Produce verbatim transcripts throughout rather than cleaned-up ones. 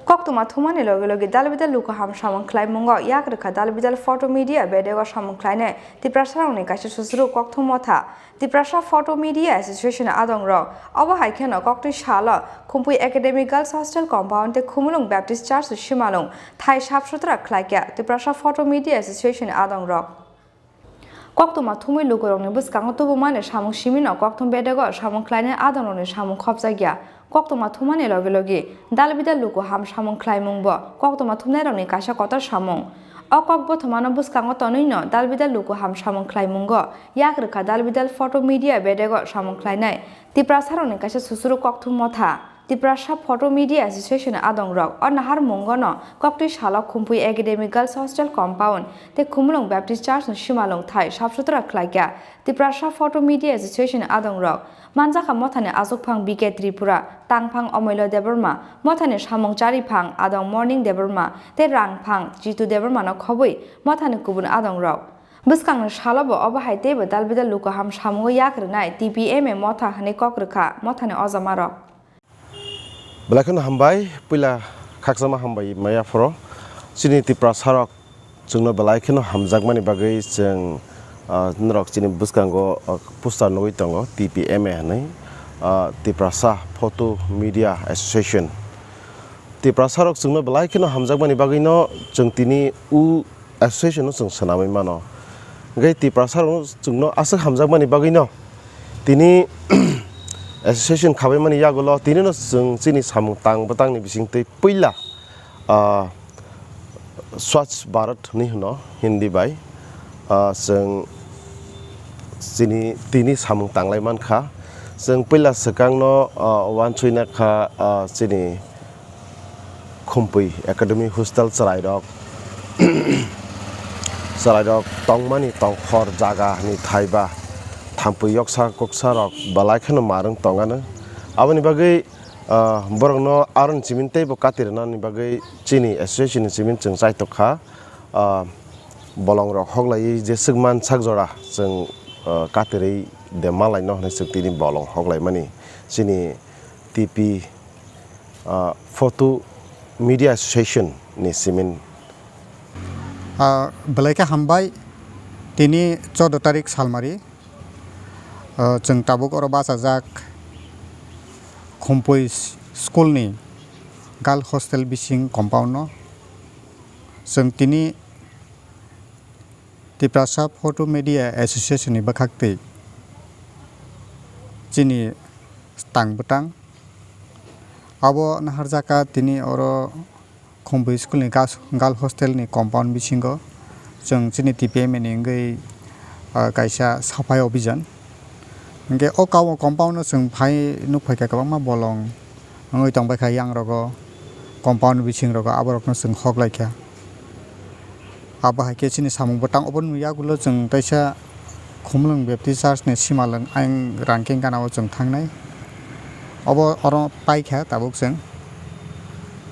Koktwma thumani logi logi dalbidal luku ham samung khlaimungo yak rwkha dalbidal photo media bedego samung khlainai Tiprasarokni kaisa susuru Kokthum Motha. Tiprasa Photo Media Association adongrok. Obo hai kheno koktwi salo Khumpui Academy Girls Hostel Compound tei Khumulwng Baptist Church Simalwng thai sap sutra khlaikha Tiprasa Photo Media Association adongrok. Koktwma thumwi lukurokni bwskango tubumani samung simino kokthum bedego samung khlainai adongrokni samung khopjakya. Koktwma thumani logi logi dalbidal luku ham samung khlaimungbo koktwma thumnairokni kaisa kotor samung. O kok bothomano bwskango tonwino dalbidal luku ham samung khlaimungo yak rwkha dalbidal photo media bedego samung khlainai Tiprasarokni kaisa susuru Kokthum Motha. Tiprasa Photo Media Association adongrok o naharmungono koktwi salo Khumpui Academy Girls Hostel Compound tei Khumulwng Baptist Church no simalwng thai sap sutra khlaikha Tiprasa Photo Media Association adongrok. Manjakha mothani achukphang B K Tripura, tangphang Omoilo Debbarma, mothani samung chariphang adong Morning Debbarma tei rangphang Jitu Debbarma no khobwi mothani kubun adongrok. Bwskangni salobo obo hai teibo dalbidal luku ham samungo yak rwnai T P M A motha hwnwi kok rwkha mothani ojamarok. Belai kheno hambai, puila khakchangma hambai maya phoro. Chini Tiprasarok chwngno belai kheno hamjakmani bagwi chwng, ah, norok chini bwskango, ah, poster nugwi tongo, T P M A hwnwi, ah, Tiprasa Photo Media Association. Tiprasarok chwngno belai kheno hamjakmani bagwino chwng tini u association no chwng swnamwi mano. Hwnkhe Tiprasarok chwngno aswk hamjakmani bagwino tini association khabaimani yagulo tinino chwng chini samung tang bwtangni bisingtwi puila, ah, Swachh Bharat hwnwi hwno Hindi bai, ah, chwng chini tini samung tanglai mankha. Chwng puila swkangno, ah, uansukna kha, ah, chini Khumpui Academy Hostel chwrairok, chwrairok tongmani tongkhor jaga ni thaiba thampui yoksa koksarok belai kheno marwng tongano. Aboni bagwi, ah, borokno aron simin teibo kati rwnani bagwi chini association ni simin chwng chaitokha. Ah, bolongrok hoklaiwi jeswk man sak jora chwng, ah, katirwi de malaino hwnwi chwng tini bolong hoklaimani chini T P ah, Photo Media Association ni simin. Ah, belai khe hambai, tini choudo tarik salmari, ah, chwng tabuk oro bachajak Khumpui s-, school ni girl hostel bising compound no. Chwng tini Tiprasa Photo Media Association ni bwkhaktwi chini tang bwtang abo naharjaka tini oro Khumpui school ni gas-, girl hostel ni compound bisingo chwng chini T P M A ni wngwi, ah, kaisa saphai obijan. Hwnkhe o kau-, compound no chwng phai nukphaikha kwbangma bolong wngwi tongbaikha, yang rogo, compound bising rogo, aborokno chwng hoklaikha. Abo hai khe chini samung bwtang obo nung yagulo chwng kaisa Khumulwng Baptist Church ni simalwng ayang rangking gana o chwng thangnai. Obo oro paikha tabuk chwng.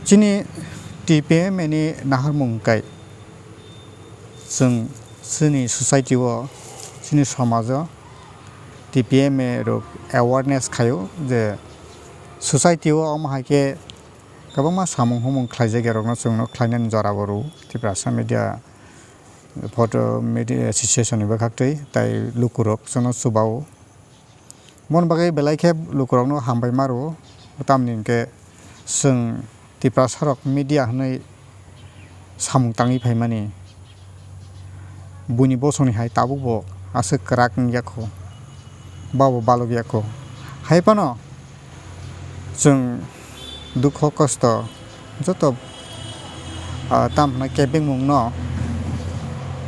Chini T P M A ni naharmung kai chwng chini society o, chini somajo T P M A rok awareness khaio je society o omo hai khe kwbangma samung humung khlaijak ya rokno chwngno khlainani jora bo rw Tiprasa Media Photo Media Association ni bwkhaktwi tai lukurok chwngno chubao. Mon bagwi belai khe lukurokno hambai ma rwo, tamni hwnkhe chwng Tiprasarok media hwnwi samung tangwi phaimani. Buini bosongni hai tabukbo aswk kwrak wngya kho, babo balok ya kho. Hai phano chwng dukho kosto joto, ah, tamo hwnwi kebengmungno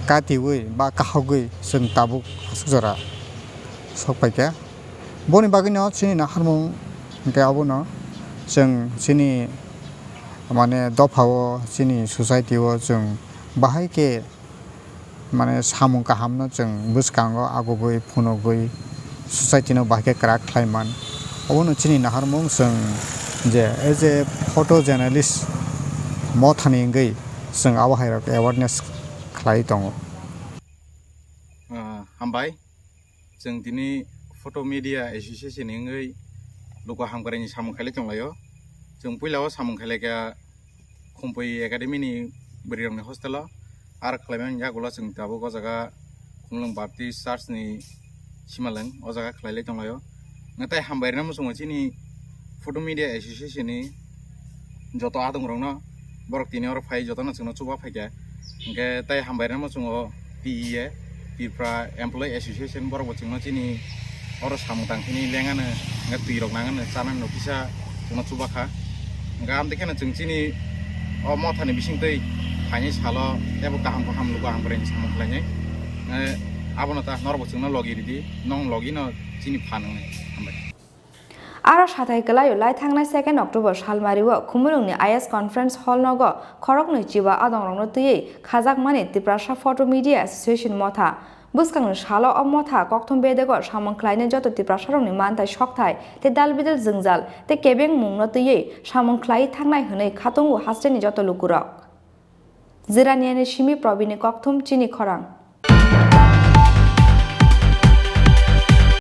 katiwi ba kahogwi chwng tabuk aswk jora sok paikha. Boni bagwino chini naharmung hwnkhe abono chwng chini mane dophao chini society o chwng bahai khe mane samung kahamno chwng bwskango agugwi phunugwi society no bahai khe kwrak khlai man. Obono chini naharmung chwng je as a photo journalist mothani wngwi chwng abo hai rok awareness khlai tongo. Ah, hambai. Chwng tini Photo Media Association ni wngwi luku hamkraini samung khailai tonglaio. Chwng puila o samung khailaikha Khumpui Academy ni bwrwi rok ni hostel o ar khlai mani yagulo chwng tabuk o jaga Khumlwng Baptist Church ni simalwng o jaga khlai lai tong lai o. Tei hambai rwna muchungo chini Photo Media Association ni joto adong rok no, borok tini oro phai joto no chwngno chuba phaikha. Hwnkhe tei hambai rwna muchungo T E A, Tripura Employee Association, borok bo chwngno chini oro samung tang phini lengano, hwnkhe twi rok nangano, chanano kisa chwngno chuba kha. Hwnkhe amtwi kheno chwng chini o mothani bisingtwi phainai salo teibo kaham kaham luku hamkraini samung khlainai. Eh, abono ta norok bo chwngno logi ridi, nong logi no chini phan wngnai. Hambai. Aro sathai kwlaio lai thangnai second October salmario Khumulwngni I S Conference Hall nogo khoroknwi chiba adongrokno twiwi khajakmani Tiprasa Photo Media Association motha. Bwskangni salo o motha kokthum bedego samung khlainai joto Tiprasarokni manthai sokthai tei dalbidal jwngjal tei kebengmungno twiwi samung khlaiwi thangnai hwnwi khatungo hasteni joto lukurok. Jiraniani simi Probini kokthum chini khorang.